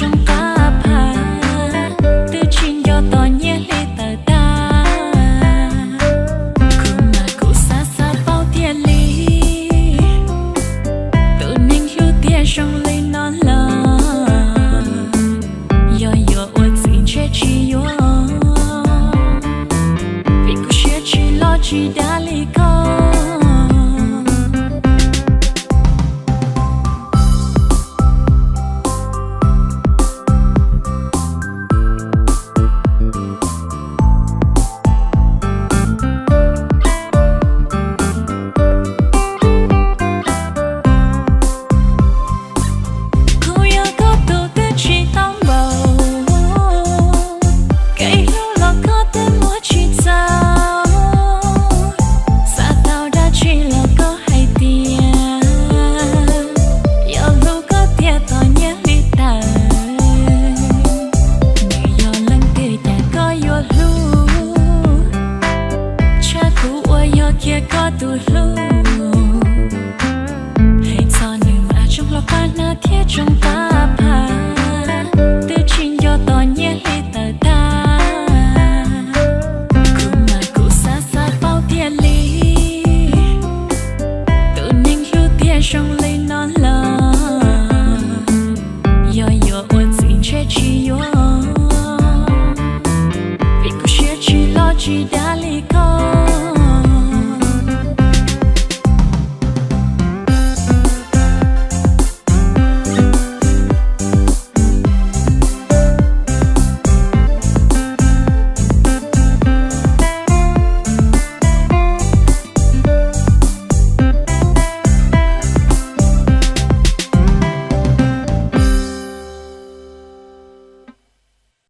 zoo qab phaj, twb tsis nco tos nyiaj hli tawm tag. Kuv mas kuv xav xav paub tiag li, tus neeg hlub tiag zoo li no los, yog yuav ua txiv ntshe tsis yuav, vim kuv siab tsis loj tsis dav li koj. Kuv yog koj tus twb tsis tau npaum, kev hlub los koj twb muab tsis txaus. Xav tau dab tsi los koj hais tias, yog hlub koj tiag tos nyiaj hli tawm. Nws yog leej twg cas koj yuav hlub, tshaj kuv uas yog kiag koj tus